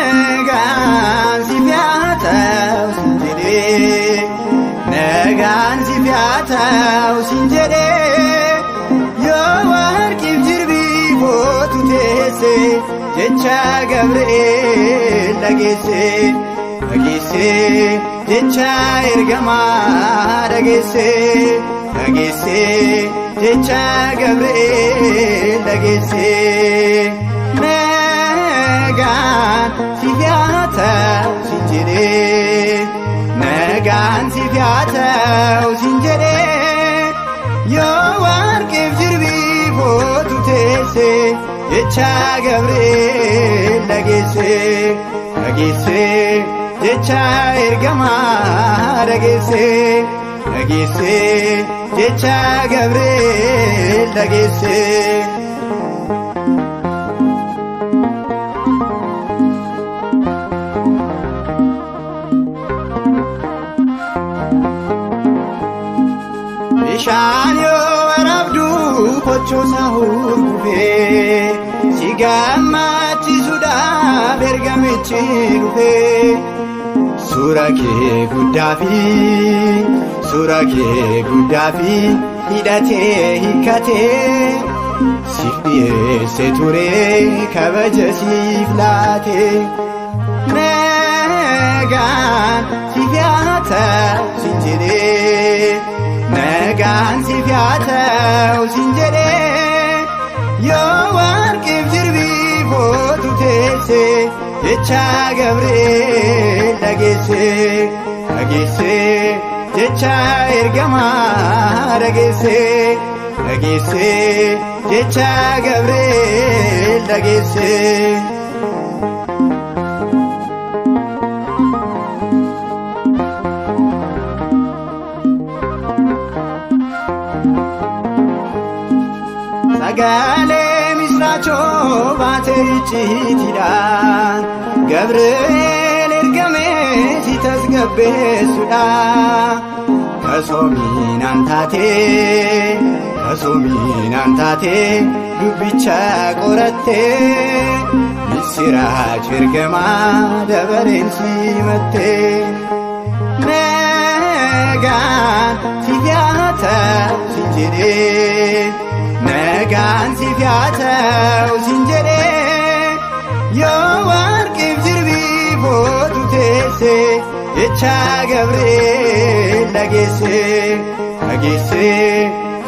Nagaan siif haa ta'u siin jedhee, nagaan siif haa ta'u siin jedhee, yoo warqiif jirbii footu teesse jecha Gabri'eel dhageesse, dhageesse jecha ergamaa dhageesse, dhageesse jecha Gabri'eel dhageesse. Nagaan siif haa ta'u siin jedhee, nagaan siif haa ta'u siin jedhee, yoo warqiif jirbii footu teesse jecha Gabri'eel dhageesse, dhageesse jecha ergamaa dhageesse, dhageesse jecha Gabri'eel dhageesse. Bishaan yoo waraabdu kochoosa hurgufee, si gammachiisuudhaaf ergamichi dhufee, suura kee guddaa fi suura kee guddaa fi hidhatee hiikkatee siif dhiyeesse ture kabaja siif laate. Nagaan siif haa ta'u siin jedhee, nagaan siif haa ta'u siin jedhee, yoo warqiif jirbii footu teesse jecha Gabri'eel dhageesse, dhageesse jecha ergamaa dhageesse, dhageesse jecha Gabri'eel dhageesse. Sagalee misraachoo baatee icciitiidhaan Gabri'eel ergamee si tasgabbeessuudha. Kasoominaan taatee, kasoominaan taatee dubbicha qorattee misiraach ergamaa dabareen simattee. Nagaan siif haa ta'u siin jedhee, nagaan siif haa ta'u siin jedhee, yoo warqiif jirbii footu teesse jecha Gabri'eel dhageesse, dhageesse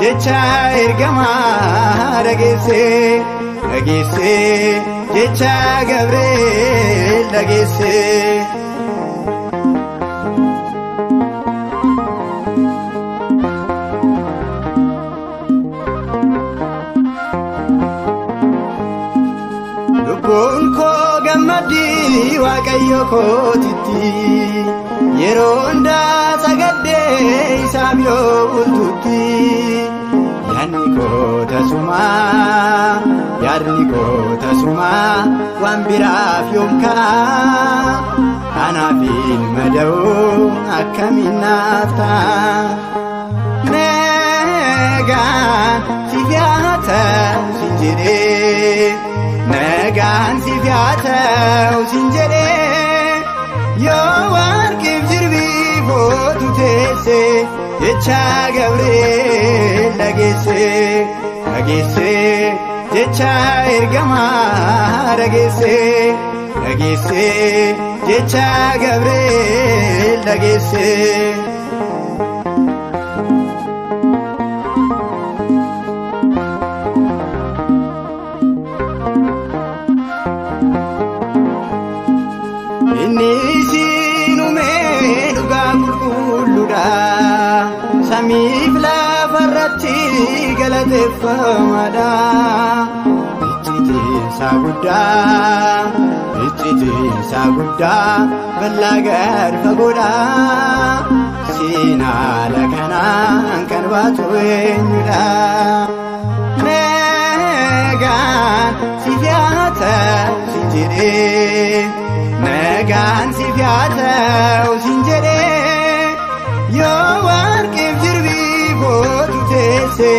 jecha ergamaa dhageesse, dhageesse jecha Gabri'eel dhageesse. Lubbuun koo gammaddii Waaqayyo kootitti, yeroo hundaa sagaddee isaaf yoo bultutti, yaadni koo tasumaa, yaadni koo tasumaa waan biraaf yoom ka'a? Anaaf ilma da'oo akkamiin naaf ta'a? Nagaan siif haa ta'u siin jedhee, nagaan siif haa ta'u siin jedhee, yoo warqiif jirbii footu teesse jecha Gabri'eel dhageesse, dhageesse jecha ergamaa dhageesse, dhageesse jecha Gabri'eel dhageesse. Inni siin uumee dhugaa qulqulluudha. Samiif lafa irratti galateeffamaadha. Icciitiin isaa guddaa, icciitiin isaa guddaa bal'aa gad fagoodha. Siin haala kanaan kan baatu eenyudha? jedhee nagaan siif haa ta'u siin jedhee yoo warqeef jirbii kootu teesse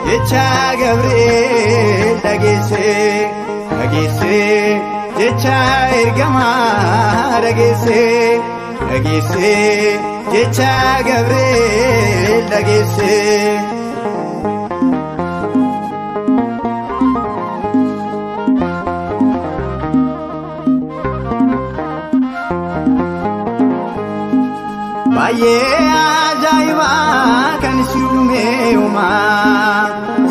jecha Gabri'eel dhageesse dhageesse jecha ergamaa dhageesse dhageesse jecha Gabri'eel dhageesse. Baay'ee ajaa'ibaa kan si uume uumaa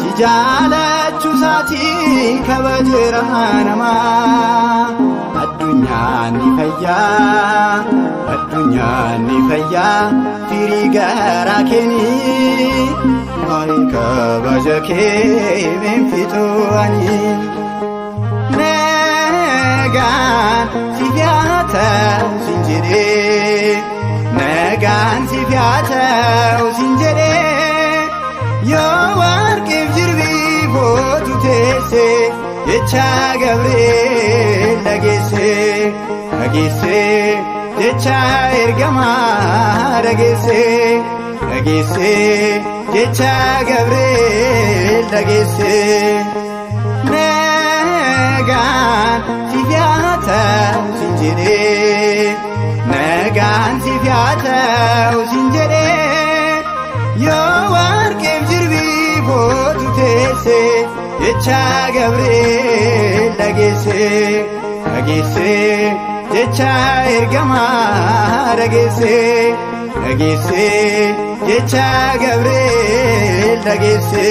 si jaalachuu isaatiin kabajeera namaa. Addunyaan ni fayyaa, addunyaan ni fayyaa, firii garaa keenii waa'ee kabaja kee meenfituani. Nagaan siif haa ta'u siin jedhee nagaan siif haa ta'u siin jedhee yoo warqeef jirbii kootu teesse jecha Gabri'eel dhageesse dhageesse jecha ergamaa dhageesse dhageesse jecha Gabri'eel dhageesse. Nagaan siif haa ta'u siin jedhee nagaan siif haa ta'u siin jedhee yoo warqeef jirbii kootu teesse jecha Gabri'eel dhageesse dhageesse jecha ergamaa dhageesse dhageesse jecha Gabri'eel dhageesse.